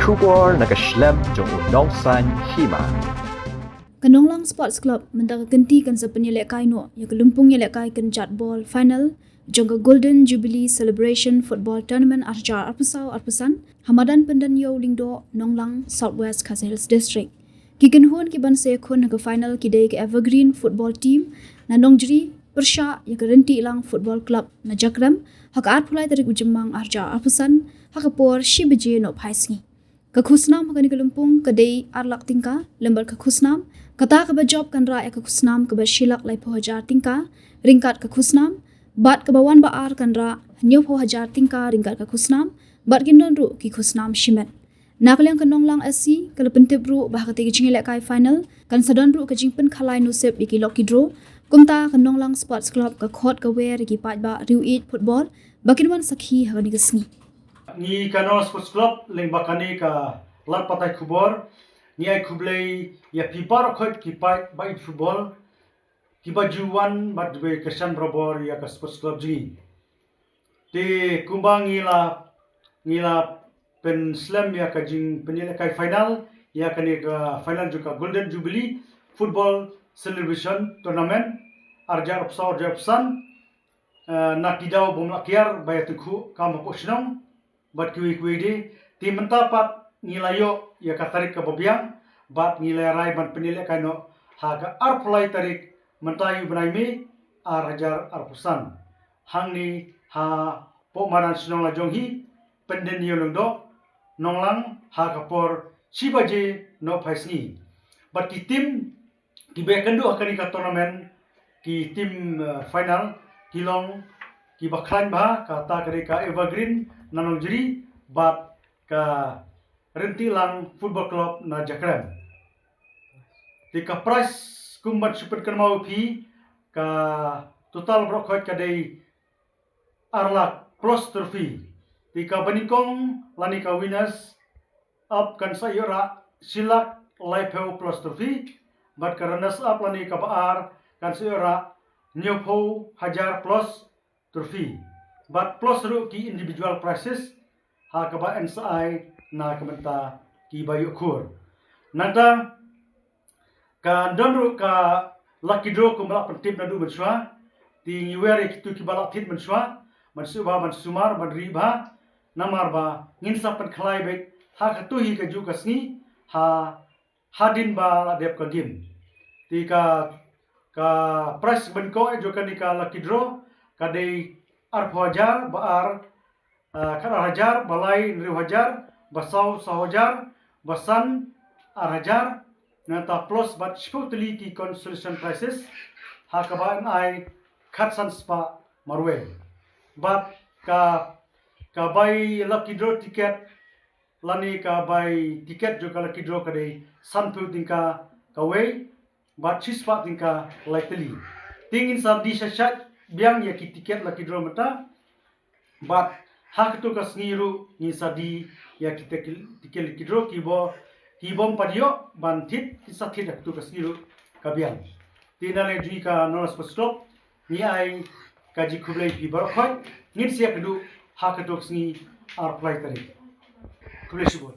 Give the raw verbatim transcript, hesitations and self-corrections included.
Khubor na ka shlem jong u Nongsaiñ Hima. Ka Nonglang Sports Club mynta ka kynti kan sa pynïalehkai noh ïa ka lympung ïalehkai kynjat ball final jong ka Golden Jubilee Celebration Football Tournament ar hajar arphew saw arphew san ha madan Pyndenïew Lyngdoh, Nonglang, South West Khasi Hills District. Ki kynhun ki ban sa ïakhun ha ka final ki dei ka Evergreen Football Team na Nongjri pyrshah ïa ka Ryntiehlang Football Club na Jakrem ha ka arphew lai tarik u Jymmang ar hajar arphew san ha ka por shi baje nohphai sngi. Ka khusnam ha kane ka lympung ka dei ar lak tyngka, lem bad ka khusnam. Kata kaba jop kan rah ïa ka khusnam kaba shi lak laiphew hajar tyngka ryngkat ka khusnam, bad kaba wan ba ar kan rah hynñiewphew hajar tyngka ryngkat ka khusnam, bad kin don ruh ki khusnam shimet. Na ka liang ka Nonglang S C ka la pyntip ruh ba ha katei ka jingïalehkai final kan sa don ruh ka jingpynkhalai nusip ïa ki lucky draw. Kumta ka Nonglang Sports Club ka khot ka wer ïa ki paidbah riew ïeit football ba kin wan sakhi ha kane ka sngi. Ngi ka Nonglang Sports Club lyngba kane ka lad pathai khubor ngi ai khublei ïa phi baroh khoit ki paidbah ïeit football kiba ju wan bad kiba kyrshan barabor ïa ka Sports Club jong ngi. Te kumba ngi la, ngi la pynslem ïa ka jingpynïalehkai final ïa kane ka final jong ka Golden Jubilee Football Celebration Tournament ar hajar arphew saw ar hajar arphew san, eh, na ki daw bym lah kiar ba ïa tyngkhuh kam hapoh shnong bad kiwei kiwei de. Te mynta pat ngi la ïoh ïa ka tarik kaba biang bad ngi la rai ban pynïalehkai noh ha ka arphew lai tarik mynta ïa u bnai May ar hajar arphew san hangne hapoh madan shnong la jong hi, Pyndenïew Lyngdoh, Nonglang, ha ka por shi baje nohphai sngi. Bad ki team kiba ïakynduh ha kane ka tournament, ki team, eh, final ki long kiba khlaiñ bha, kata ka dei ka Evergreen na Nongjri bad ka Ryntiehlang Football Club na Jakrem. Te ka prize kum ban shu pynkynmaw ïa phi, ka total baroh khoit ka dei ar lak plus trophy. Te kaba nyngkong lane ka winners up kan sa ïoh rah shi lak laiphew plus trophy. Bad ka runners up lane kaba ar kan sa ïoh rah hynñiewphew hajar plus trophy. Bad plus ruh ki individual prizes ha kaba yn sa ai na ka bynta kiba ïoh khur. Nangta ka don ruh ka lucky draw kumba la pyntip naduh mynshuwa. Te ngi wer ïa kito kiba la thied mynshuwa ban shu ba ban sumar ban ri bha. Namar ba ngin sa pynkhlaiñ beit ha kato hi kajuh ka sngi ha hadien ba la dep ka game. Te ka, ka prize bynta jong kane ka lucky draw ka dei arphew hajar, ba ar, ah, khat ar hajar, ba lai hynriew hajar, ba saw saw hajar, ba san ar hajar, nangta plus bad shiphew tylli ki consolation prizes ha kaba yn ai khatsan spah marwei. Bad ka, ka bai lucky draw ticket lane ka bai ticket jong ka lucky draw ka dei sanphew tyngka kawei bad shispah tyngka lai tylli. Te ngin sa die shai shai biang ïa ki ticket lucky draw mynta. Bad ha kato ka sngi ruh ngin sa die ïa ki ticket, ticket lucky draw kiba, kibym pat ïoh ban thied kin sa thied ha kato ka sngi ruh ka biang. Te na liang jong ngi ka Nonglang Sports Club ngi ai ka jingkhublei ïa phi baroh khoit, ngin sa ïakynduh ha kato ka sngi arphew lai tarik. Khublei shibun.